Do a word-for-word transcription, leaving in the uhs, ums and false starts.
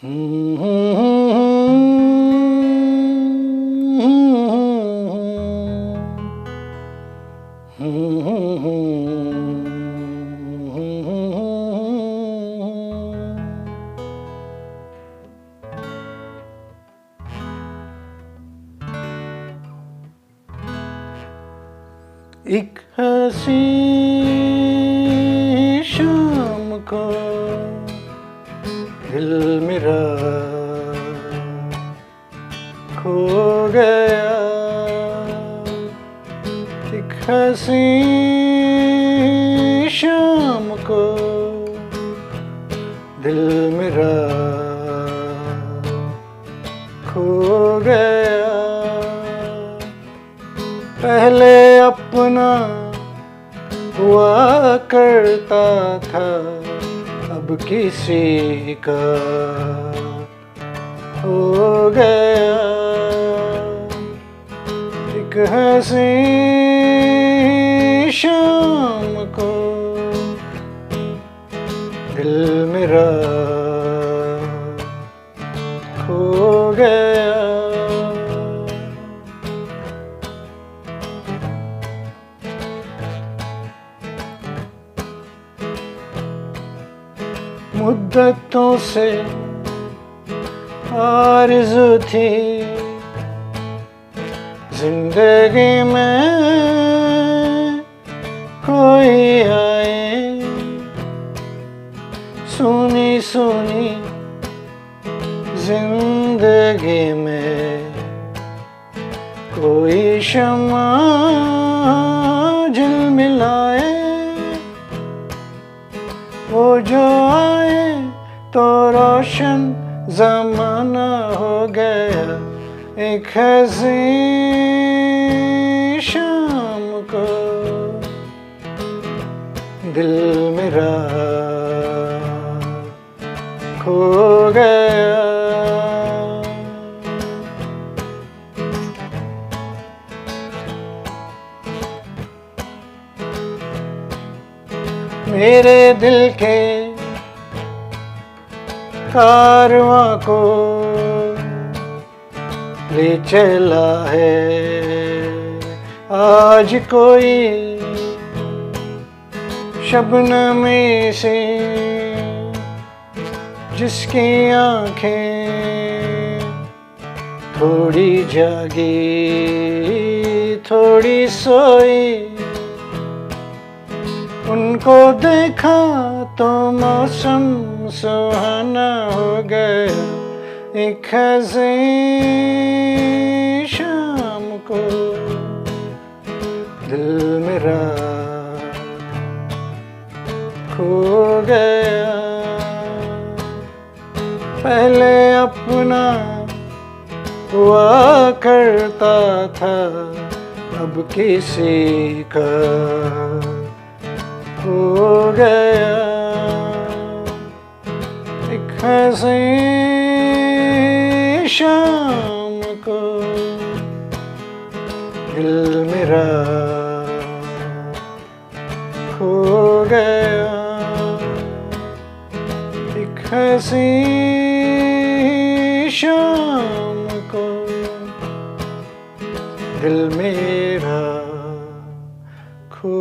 ایک حسین شام کو دل میرا کھو گیا، ایک حسین شام کو دل میرا کھو گیا۔ پہلے اپنا ہوا کرتا تھا، اب کسی کا ہو گیا۔ ایک حسین شام کو دل میرا کھو گیا۔ مدتوں سے آرزو تھی زندگی میں کوئی آئے، سونی سونی زندگی میں کوئی شمع جلملائے۔ وہ جو آئے تو روشن زمانہ ہو گیا، ایک حسین شام کو دل میرا کھو گیا۔ میرے دل کے کارواں کو لے چلا ہے آج کوئی شبنمی سی، جس کی آنکھیں تھوڑی جاگی، تھوڑی سوئی، ان کو دیکھا تو موسم سہانا ہو گیا۔ ایک حسین شام کو دل میرا کھو گیا۔ پہلے اپنا ہوا کرتا تھا، اب کسی کا ہو گیا۔ ایک حسین شام کو دل میرا کھو گیا، ایک حسین شام کو دل میرا کھو